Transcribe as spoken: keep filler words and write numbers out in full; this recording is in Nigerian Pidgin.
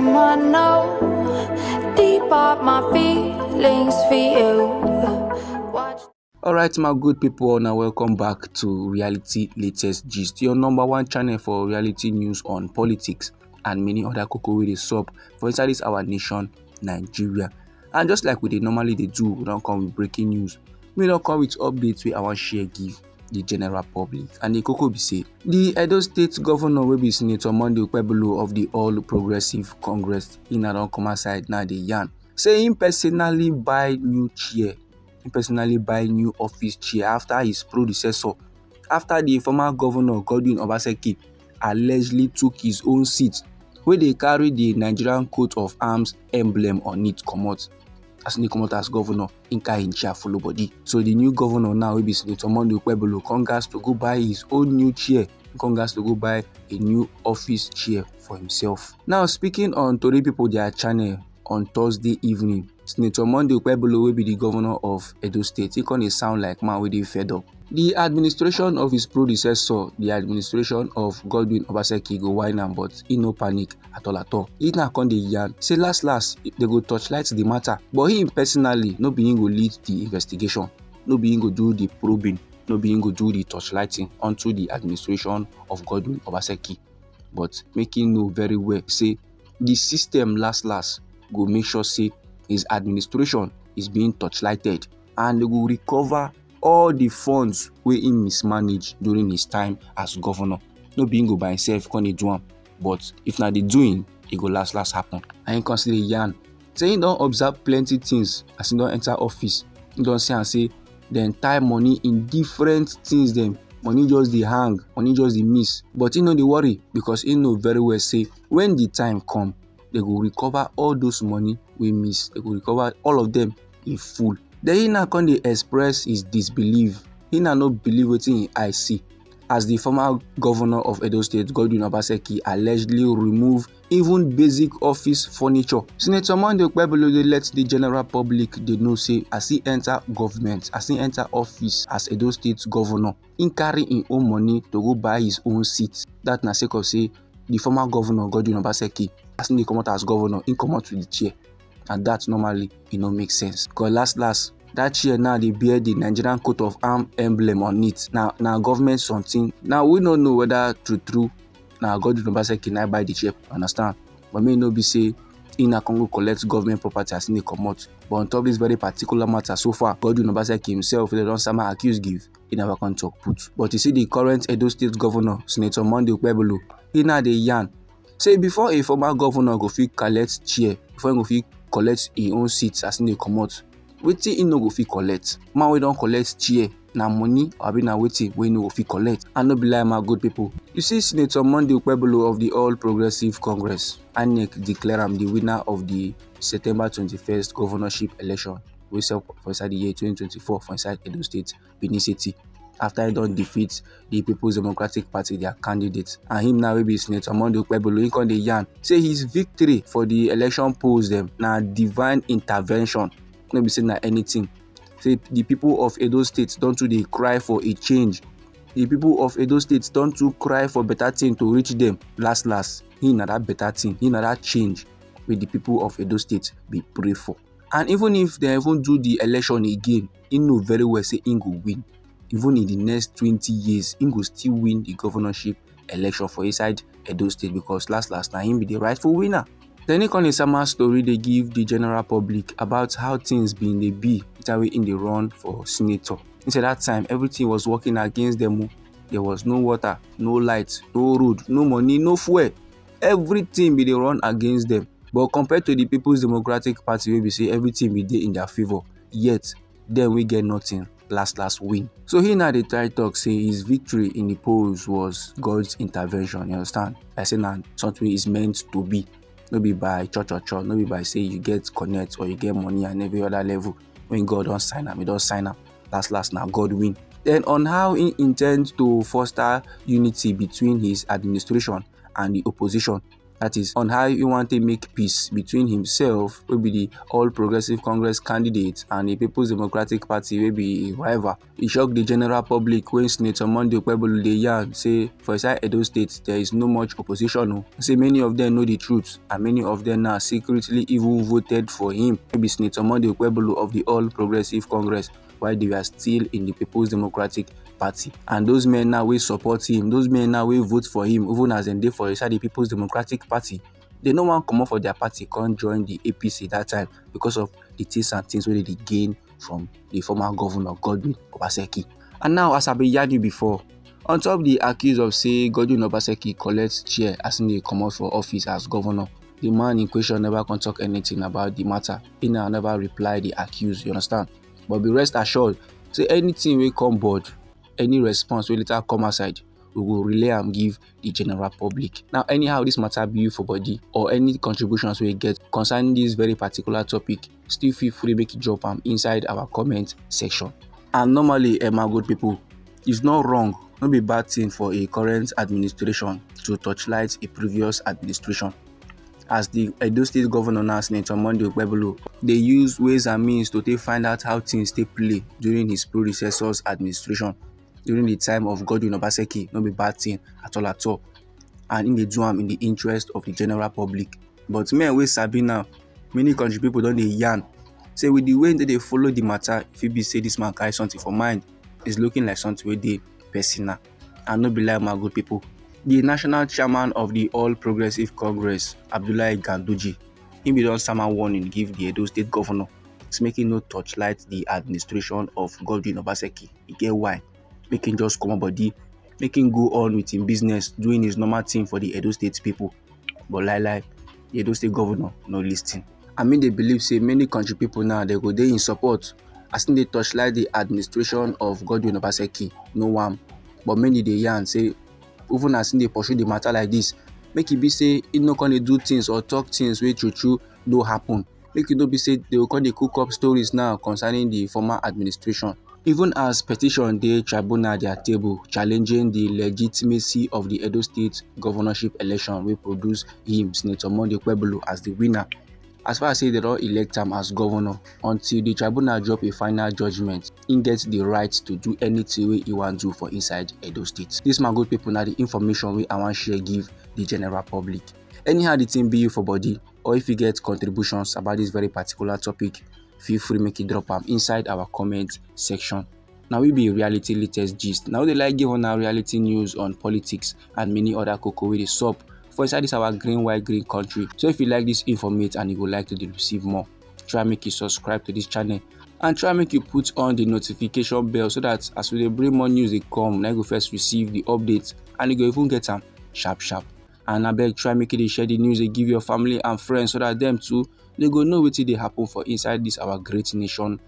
I know deep up my feelings for you. Watch. Alright, my good people, now welcome back to Reality Latest Gist, your number one channel for reality news on politics and many other koko wey dey sup for inside this our nation, Nigeria. And just like we dey normally dey do, we don come with breaking news. We don come with updates wey I wan share give the general public. And the koko be say, the Edo State governor wey be Senator Monday Okpebholo of the All Progressive Congress, he na don come outside now dey yarn say him personally buy new chair. He personally buy new office chair after his predecessor, after the former governor Godwin Obaseki allegedly took his own seat wey dey carry the Nigerian coat of arms emblem on it comot. As he comot as governor, he carry him chair follow body. So the new governor now wey be Senator Monday Okpebholo come gas to go buy his own new chair, come gas to go buy a new office chair for himself. Now, speaking on Tori People their channel on Thursday evening, Senator Monday Okpebholo wey be the governor of Edo State, he come dey sound like man wey dey fed up. The administration of his predecessor, the administration of Godwin Obaseki, go whine am, but he no panic at all at all. He now come dey yarn say last last they go torchlight the matter, but he personally no be him go lead the investigation, no be him go do the probing, no be him go do the torchlighting onto the administration of Godwin Obaseki. But make him know very well say the system last last go make sure say his administration is being torchlighted, and they go recover all the funds wey he mismanage during his time as governor. No be him go by himself come dey do am, but if na the doing, e go last last happen. And he come still dey yarn say he don observe plenty things as he don enter office. He don see am say dem tie money in different things dem. Money just dey hang, money just dey miss. But he no dey worry, because he know very well say when the time come, they go recover all those money wey miss. They go recover all of them in full. Then he now come dey express his disbelief. He now no believe wetin him eye see, as the former governor of Edo State, Godwin Obaseki, allegedly remove even basic office furniture. Senator Monday Okpebholo dey let the general public dey know say as he enter government, as he enter office as Edo State governor, he carry him own money to go buy his own seat. That na sake of say the former governor, Godwin Obaseki, as he dey comot as governor, he comot with the chair. And that normally, e no make sense. Because last last, that chair now dey bear the Nigerian coat of arm emblem on it. Na, na government something. Now, we no know whether true true na Godwin Obaseki na buy the chair, understand? But make e no be say he na come go collect government property as he dey comot. But on top this very particular matter so far, Godwin Obaseki himself, they don sama accuse give, he never come talk put. But you see the current Edo State governor, Senator Monday Okpebholo, he now dey yarn say before a former governor go fit collect chair, before he go fit collect him own seat as he dey comot, wetin he no go fit collect? Man wey don collect chair, na money, abi na wetin wey he no go fit collect? And no be lie, my good people. You see, Senator Monday Okpebholo of the All Progressive Congress, INEC declare am the winner of the September twenty-first governorship election wey sell for inside the year twenty twenty-four for inside Edo State, Benin City, after he don defeat the People's Democratic Party, their candidate. And him now wey be Senator Monday Okpebholo, he come dey yarn say his victory for the election polls dem na divine intervention. No be say na anything. Say the people of Edo State don too dey cry for a change. The people of Edo State don too cry for better thing to reach them. Last last, he na that better thing, he na that change wey the people of Edo State be pray for. And even if they even do the election again, he know very well say he go win. Even in the next twenty years, he go still win the governorship election for inside Edo State, because last last na him be the rightful winner. Then he come dey sama story dey give the general public about how things been dey be that way in the run for senator. He said that time everything was working against them. Oh. There was no water, no light, no road, no money, no fuel. Everything be dey run against them. But compared to the People's Democratic Party, wey be say everything be dey in their favour, yet dem wey get nothing last last win. So he now dey try talk say his victory in the polls was God's intervention. You understand? I say na something wey is meant to be. No be by cho cho cho, no be by say you get connect or you get money and every other level. When God don sign am, he don sign am. Last last na God win. Then on how he intend to foster unity between his administration and the opposition, That is on how he want to make peace between himself, wey be the All Progressive Congress candidate, and the People's Democratic Party, wey be a rival. E shock the general public when Senator Monday Okpebholo dey yarn say for inside Edo State there is no much opposition o. Say many of them know the truth, and many of them now secretly even voted for him. Maybe Senator Monday Okpebholo of the All Progressive Congress, while they were still in the People's Democratic Party. And those men now wey support him, those men now wey vote for him, even as dem dey for inside the People's Democratic Party, they no wan comot for their party come join the A P C that time because of the things and things wey they dey gain from the former governor Godwin Obaseki. And now, as I be yarn you before, on top the accuse of say Godwin Obaseki collect chair as he dey comot for office as governor, the man in question never come talk anything about the matter. He now never reply the accuse, you understand? But be rest assured, say anything wey come board, any response wey later come outside, we go relay am give the general public. Now, anyhow this matter be you for body, or any contributions wey you get concerning this very particular topic, still feel free make you drop am inside our comment section. And normally, eh, my good people, it's not wrong, no be bad thing for a current administration to torchlight a previous administration. As the Edo State governor now, Senator Monday Okpebholo, dey use ways and means to take find out how things take play during his predecessor's administration, during the time of Godwin Obaseki, no be bad thing at all at all. And he dey do am in the interest of the general public. But men wey sabi now, many country people don dey yarn say with the way they dey follow the matter, e fit be say this man carry something for mind. It's looking like something wey dey personal. And no be lie, my good people, the national chairman of the All Progressive Congress, Abdullahi Ganduje, he be don sama warning give the Edo State governor, say make he no torchlight the administration of Godwin Obaseki. E get why. Make him just comot body, make him go on with him business, doing his normal thing for the Edo State people. But lie lie, the Edo State governor no listen. I mean, they believe say many country people now, they go dey in support as he dey torchlight the administration of Godwin Obaseki, no one. But many dey yarn say even as he dey pursue the matter like this, make e be say he no come dey do things or talk things wey true true no happen. Make e no be say they go come dey cook up stories now concerning the former administration. Even as petition dey tribunal their table challenging the legitimacy of the Edo State governorship election wey produce him, Senator Monday Okpebholo, as the winner. As far as say they don elect am as governor, until the tribunal drop a final judgment, he get the right to do anything wey he wan do for inside Edo State. This, my good people, na the information wey I wan share give the general public. Anyhow the thing be you for body, or if you get contributions about this very particular topic, feel free make you drop am inside our comment section. Now we be reality latest gist. Now they like give on our reality news on politics and many other koko wey dey sup for inside this our green white green country. So if you like this informate and you go like to dey receive more, try make you subscribe to this channel and try make you put on the notification bell so that as we dey bring more news dey come, na you go first receive the update and you go even get am sharp sharp. And abeg, try make you dey share the news dey give your family and friends so that them too, they go know wetin dey happen for inside this our great nation,